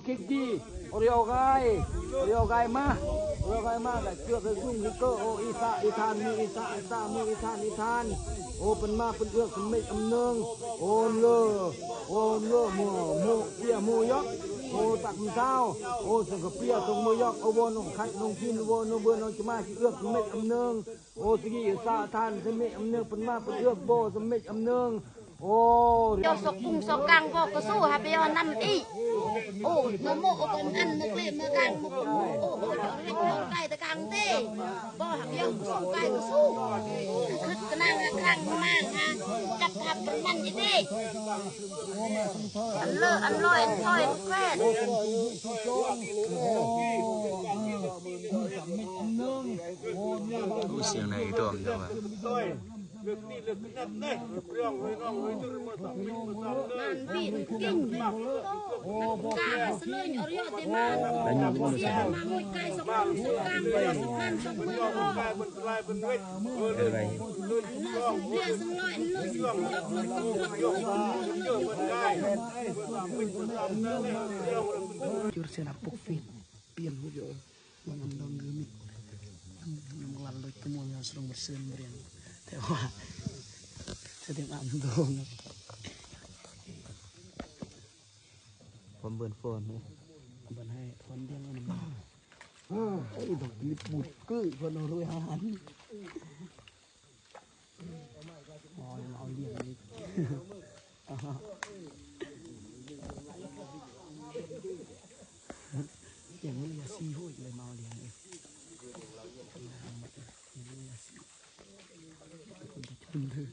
ຈິກຈີ ໂອເຣໂອໄກ ໂອເຣໂອໄກມາ ໂອເຣໂອໄກມາ ໄດ້ເກືອກໄດ້ຊຸ່ມໄດ້ເກີ ໂອ ອີສາ ອີທານ ມີອີສາ ອີສາ ມີອີທານ ອີທານ ໂອ ເປັນມາ ເປັນເອືອກ ເປັນເມັກອຳເນີງ ໂອ ເລີ ໂອ ເລີ ໂມ ໂມ ເປຍ ໂມຢອກ ໂອ ຕັກມະຊາວ ໂອ ສັງກະເປຍ ຕົງໂມຢອກ ໂອ ໂວ ນົງໄຂ່ ນົງຈີນ ໂວ ນົງເບີ ນົງຈະມາ ຊິເອືອກ ເປັນເມັກອຳເນີງ ໂອ ສະກີ ສາທານ ສະເມັກອຳເນີງ ເປັນມາ ເປັນເອືອກ ໂບ ສະເມັກອຳເນີງ ໂອ້ ເຈົ້າສອກກຸງສອກກັງບໍ່ກະສູ້ຫາໄປເອົານຳອີກ. ໂອ້ ມາໂມກເອົາກອງອັນມາເກລມາກາງມາກຸນ ໂອ້ ໂອ້ ເຈົ້າເຮັດເອົາໄກ່ຕະກາງເຕ ບໍ່ຫາກເອົາສູ້ໄກ່ກະສູ້ ຄຶດກະນາງກະຄັງມາຫາຈັບທັບປະມານອີເຕ ອັນເລີ ອັນລອຍ ອັນຊອຍ ອັນແຄວນ ສຽງໃນອີ່ຕົວມັນເດີວ່າ Jur sina puk fit, pian hu jo. Ngam dong gemi. Ngam lalo kemu yang serong bersen berian. Tewa. Sedang am dong. ພວມເບິ່ນຝົນເນາະ ເບິ່ນໃຫ້ພອນດຽງອັນນັ້ນ ເອີ ດອກລິບບຸດກຶ ເພິ່ນເອົາໂຣຍອາຫານ ອໍ ເອົາລ້ຽງອີກ ລ້ຽງມື້ລະສີ່ຮ້ອຍເລີຍ ມາເອົາລ້ຽງອີກ ມື້ລະສີ່ ເພິ່ນຈະຈຸນເດີ.